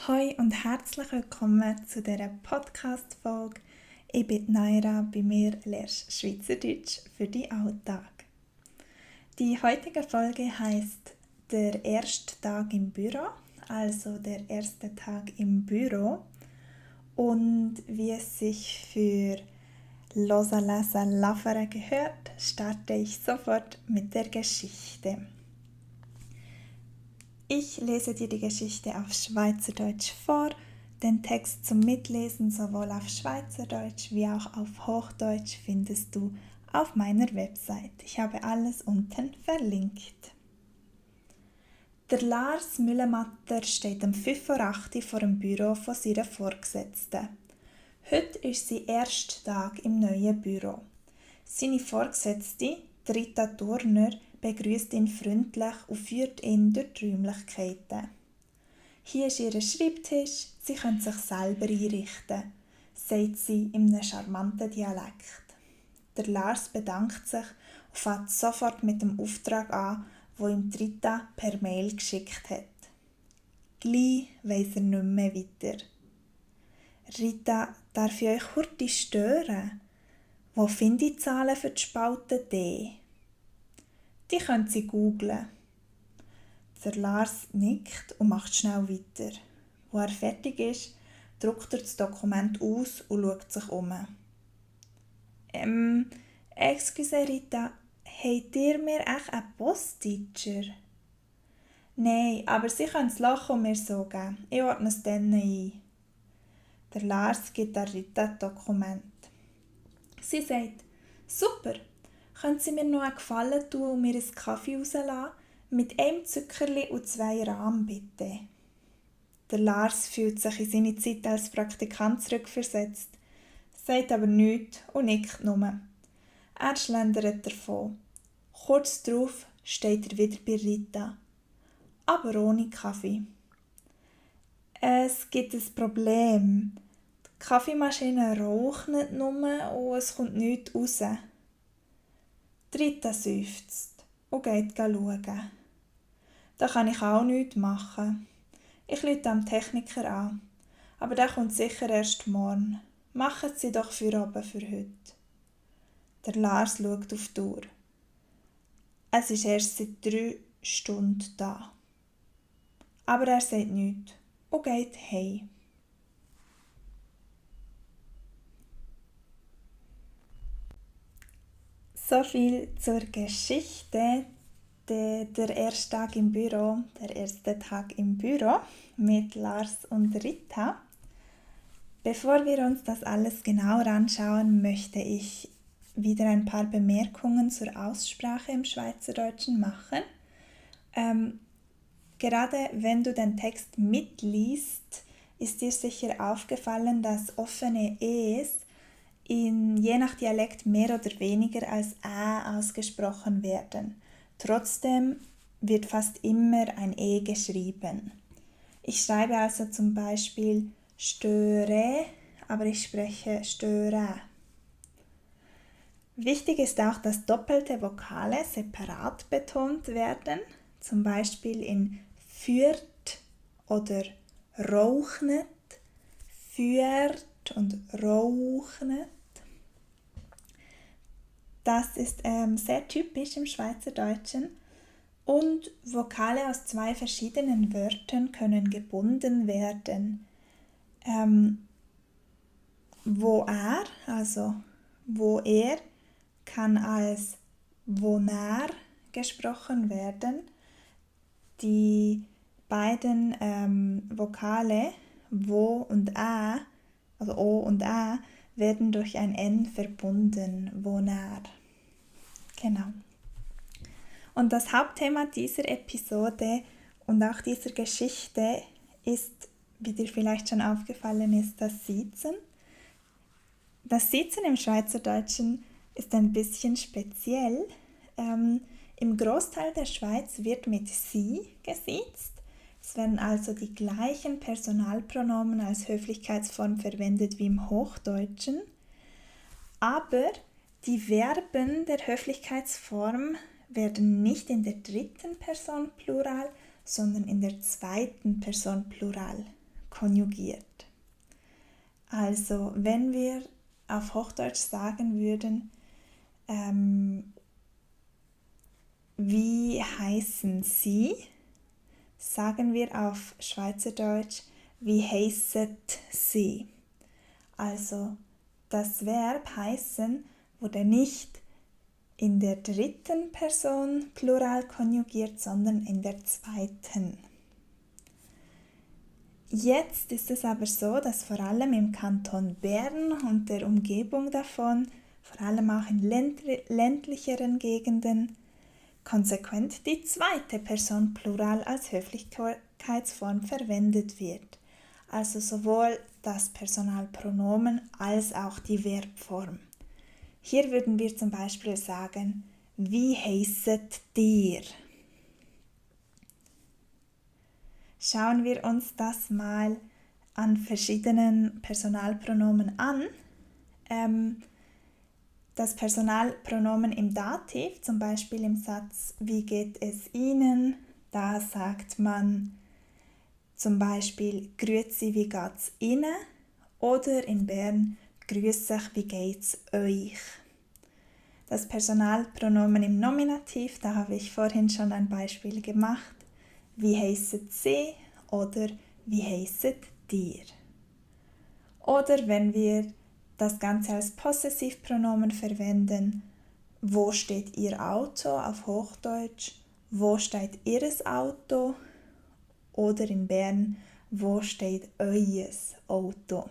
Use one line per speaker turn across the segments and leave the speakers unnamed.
Hoi und herzlich willkommen zu dieser Podcast-Folge. Ich bin Naira, bei mir lernst du Schweizerdeutsch für deinen Alltag. Die heutige Folge heisst «Der erste Tag im Büro», also der erste Tag im Büro. Und wie es sich für Hören, Lesen, Labern gehört, starte ich sofort mit der Geschichte. Ich lese dir die Geschichte auf Schweizerdeutsch vor. Den Text zum Mitlesen sowohl auf Schweizerdeutsch wie auch auf Hochdeutsch findest du auf meiner Website. Ich habe alles unten verlinkt. Der Lars Müllematter steht um 5:08 Uhr vor dem Büro von seiner Vorgesetzten. Heute ist sein erster Tag im neuen Büro. Seine Vorgesetzte, Rita Turner, begrüßt ihn freundlich und führt ihn durch die Räumlichkeiten. Hier ist ihr Schreibtisch, sie können sich selber einrichten, sagt sie in einem charmanten Dialekt. Der Lars bedankt sich und fängt sofort mit dem Auftrag an, den ihm Rita per Mail geschickt hat. Gleich weiss er nicht mehr weiter. Rita, darf ich euch kurz stören? Wo finde ich die Zahlen für die Spalte D? Die können Sie googlen. Der Lars nickt und macht schnell weiter. Als er fertig ist, druckt er das Dokument aus und schaut sich um. Excuse Rita, habt ihr mir echt einen Posttitscher? Nein, aber Sie können das Loch mir so geben. Ich ordne es dann ein. Der Lars gibt der Rita das Dokument. Sie sagt, super, können Sie mir noch einen Gefallen tun und mir einen Kaffee rauslassen? Mit einem Zuckerli und 2 Rahm, bitte. Der Lars fühlt sich in seine Zeit als Praktikant zurückversetzt, sagt aber nichts und nickt nur. Er schlendert davon. Kurz darauf steht er wieder bei Rita, aber ohne Kaffee. Es gibt ein Problem. Die Kaffeemaschine raucht nicht nur und es kommt nichts raus. Rita seufzt und geht schauen. Da kann ich auch nichts machen. Ich rufe am Techniker an, aber der kommt sicher erst morgen. Machen Sie doch für oben für heute. Der Lars schaut auf die Uhr. Es ist erst seit 3 Stunden da. Aber er sagt nichts und geht heim. So viel zur Geschichte. Der erste Tag im Büro, der erste Tag im Büro mit Lars und Rita. Bevor wir uns das alles genauer anschauen, möchte ich wieder ein paar Bemerkungen zur Aussprache im Schweizerdeutschen machen. Gerade wenn du den Text mitliest, ist dir sicher aufgefallen, dass offene E's je nach Dialekt mehr oder weniger als Ä ausgesprochen werden. Trotzdem wird fast immer ein E geschrieben. Ich schreibe also zum Beispiel störe, aber ich spreche störe. Wichtig ist auch, dass doppelte Vokale separat betont werden, zum Beispiel in führt oder rauchnet, führt und rauchnet. Das ist sehr typisch im Schweizerdeutschen und Vokale aus 2 verschiedenen Wörtern können gebunden werden. Wo er, also wo er, kann als woner gesprochen werden. Die beiden Vokale wo und a, also o und a, werden durch ein N verbunden, woner. Genau. Und das Hauptthema dieser Episode und auch dieser Geschichte ist, wie dir vielleicht schon aufgefallen ist, das Siezen. Das Siezen im Schweizerdeutschen ist ein bisschen speziell. Im Großteil der Schweiz wird mit Sie gesiezt. Es werden also die gleichen Personalpronomen als Höflichkeitsform verwendet wie im Hochdeutschen. Aber die Verben der Höflichkeitsform werden nicht in der 3. Person Plural, sondern in der 2. Person Plural konjugiert. Also wenn wir auf Hochdeutsch sagen würden, wie heißen Sie, sagen wir auf Schweizerdeutsch, wie heisset Sie. Also das Verb heißen wurde nicht in der dritten Person Plural konjugiert, sondern in der zweiten. Jetzt ist es aber so, dass vor allem im Kanton Bern und der Umgebung davon, vor allem auch in ländlicheren Gegenden, konsequent die zweite Person Plural als Höflichkeitsform verwendet wird. Also sowohl das Personalpronomen als auch die Verbform. Hier würden wir zum Beispiel sagen, wie heisset dir? Schauen wir uns das mal an verschiedenen Personalpronomen an. Das Personalpronomen im Dativ, zum Beispiel im Satz, wie geht es Ihnen? Da sagt man zum Beispiel, grüezi, wie geht's Ihnen? Oder in Bern, grüß euch, wie geht's euch? Das Personalpronomen im Nominativ, da habe ich vorhin schon ein Beispiel gemacht. Wie heisset Sie oder wie heisset dir? Oder wenn wir das Ganze als Possessivpronomen verwenden, wo steht Ihr Auto auf Hochdeutsch? Wo steht Ihres Auto? Oder in Bern, wo steht Eues Auto?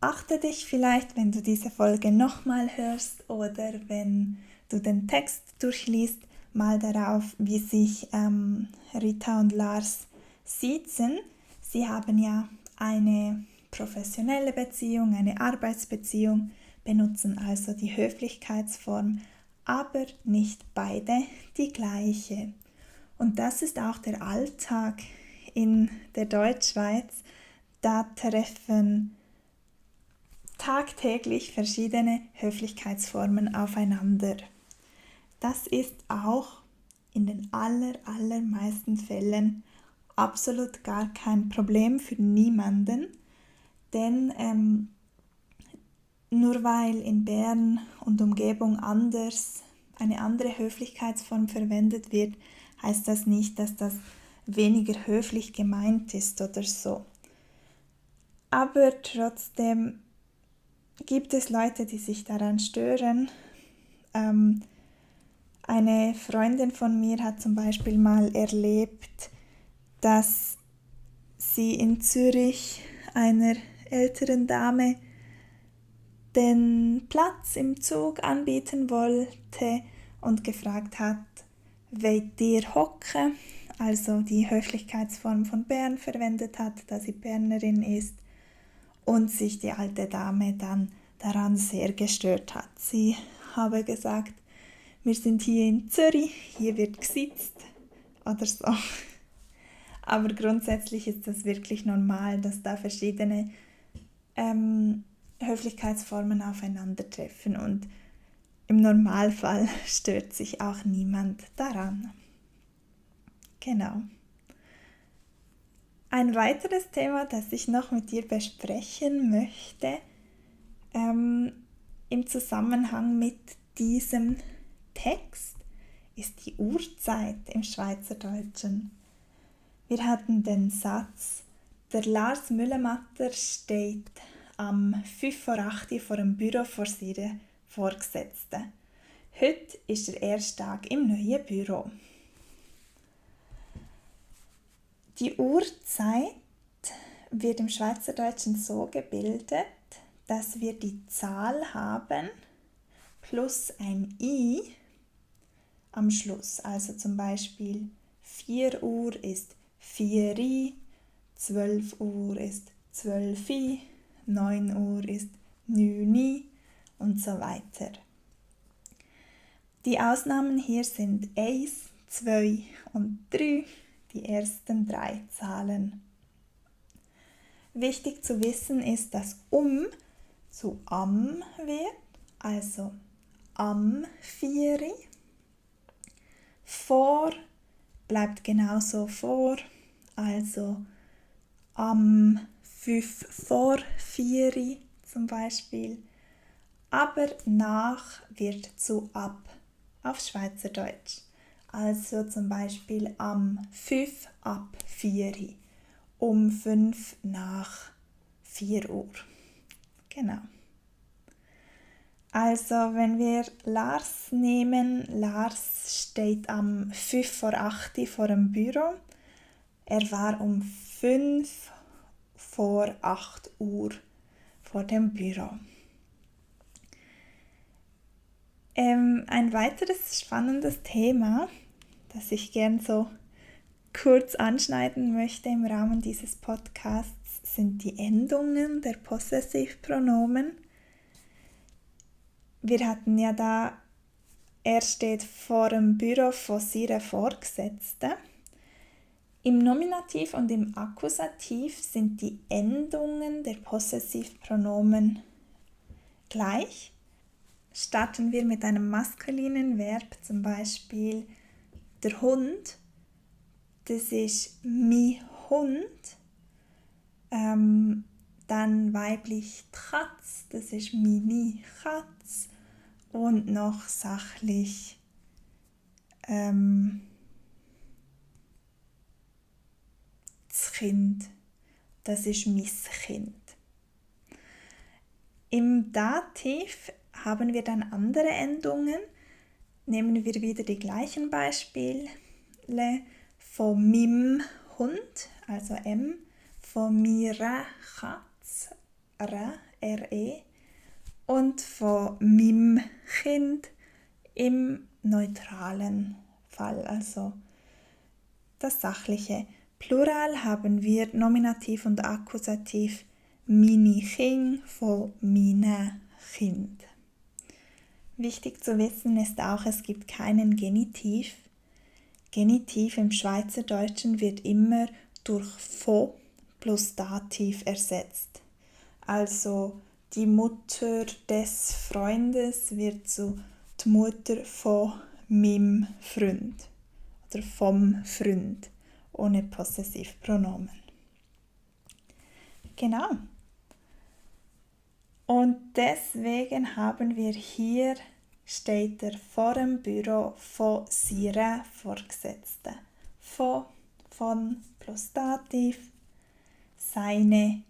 Achte dich vielleicht, wenn du diese Folge nochmal hörst oder wenn du den Text durchliest, mal darauf, wie sich Rita und Lars siezen. Sie haben ja eine professionelle Beziehung, eine Arbeitsbeziehung, benutzen also die Höflichkeitsform, aber nicht beide die gleiche. Und das ist auch der Alltag in der Deutschschweiz. Da treffen tagtäglich verschiedene Höflichkeitsformen aufeinander. Das ist auch in den allermeisten Fällen absolut gar kein Problem für niemanden, denn nur weil in Bern und Umgebung eine andere Höflichkeitsform verwendet wird, heißt das nicht, dass das weniger höflich gemeint ist oder so. Aber trotzdem gibt es Leute, die sich daran stören. Eine Freundin von mir hat zum Beispiel mal erlebt, dass sie in Zürich einer älteren Dame den Platz im Zug anbieten wollte und gefragt hat, wollt ihr hocken? Also die Höflichkeitsform von Bern verwendet hat, da sie Bernerin ist. Und sich die alte Dame dann daran sehr gestört hat. Sie habe gesagt, wir sind hier in Zürich, hier wird gesitzt oder so. Aber grundsätzlich ist das wirklich normal, dass da verschiedene Höflichkeitsformen aufeinandertreffen und im Normalfall stört sich auch niemand daran. Genau. Ein weiteres Thema, das ich noch mit dir besprechen möchte, im Zusammenhang mit diesem Text, ist die Uhrzeit im Schweizerdeutschen. Wir hatten den Satz, der Lars Müllematter steht am 5:08 vor dem Büro vor seiner Vorgesetzten. Heute ist der erste Tag im neuen Büro. Die Uhrzeit wird im Schweizerdeutschen so gebildet, dass wir die Zahl haben plus ein i am Schluss. Also zum Beispiel 4 Uhr ist 4i, 12 Uhr ist 12i, 9 Uhr ist 9i und so weiter. Die Ausnahmen hier sind 1, 2 und 3. Die ersten 3 Zahlen. Wichtig zu wissen ist, dass zu am wird, also am 4. Vor bleibt genauso vor, also am 5 vor 4 zum Beispiel. Aber nach wird zu ab auf Schweizerdeutsch. Also zum Beispiel am 5 ab 4, um 5 nach 4 Uhr. Genau. Also wenn wir Lars nehmen, Lars steht am 5 vor 8 vor dem Büro. Er war um 5 vor 8 Uhr vor dem Büro. Ein weiteres spannendes Thema, das ich gern so kurz anschneiden möchte im Rahmen dieses Podcasts, sind die Endungen der Possessivpronomen. Wir hatten ja da, er steht vor dem Büro von seiner Vorgesetzten. Im Nominativ und im Akkusativ sind die Endungen der Possessivpronomen gleich. Starten wir mit einem maskulinen Verb, zum Beispiel der Hund. Das ist mi Hund. Dann weiblich die Katz, das ist mini Katz. Und noch sachlich das Kind, das ist mein Kind. Im Dativ haben wir dann andere Endungen. Nehmen wir wieder die gleichen Beispiele von mim Hund, also M, von mira Katz, R-E, und von mim Kind im neutralen Fall, also das sachliche. Plural haben wir Nominativ und Akkusativ mini Kind von mine Kind. Wichtig zu wissen ist auch, es gibt keinen Genitiv. Genitiv im Schweizerdeutschen wird immer durch «vo» plus Dativ ersetzt. Also die Mutter des Freundes wird zu die Mutter von meinem Freund oder vom Freund ohne Possessivpronomen. Genau. Und deswegen haben wir hier, steht er vor dem Büro von seiner Vorgesetzten. Von plus Dativ, seine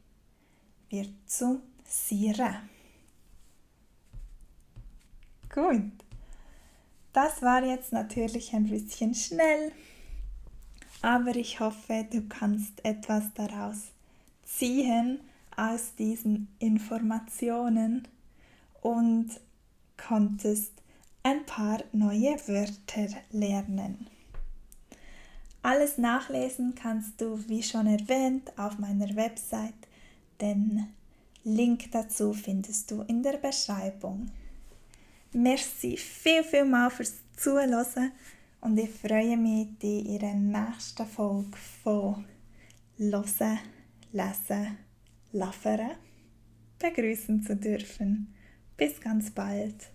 wird zu seiner. Gut, das war jetzt natürlich ein bisschen schnell, aber ich hoffe, du kannst etwas daraus ziehen aus diesen Informationen und konntest ein paar neue Wörter lernen. Alles nachlesen kannst du, wie schon erwähnt, auf meiner Website. Den Link dazu findest du in der Beschreibung. Merci vielmals fürs Zuhören und ich freue mich, dich in der nächsten Folge von Hören, Lesen, Laffern begrüßen zu dürfen. Bis ganz bald.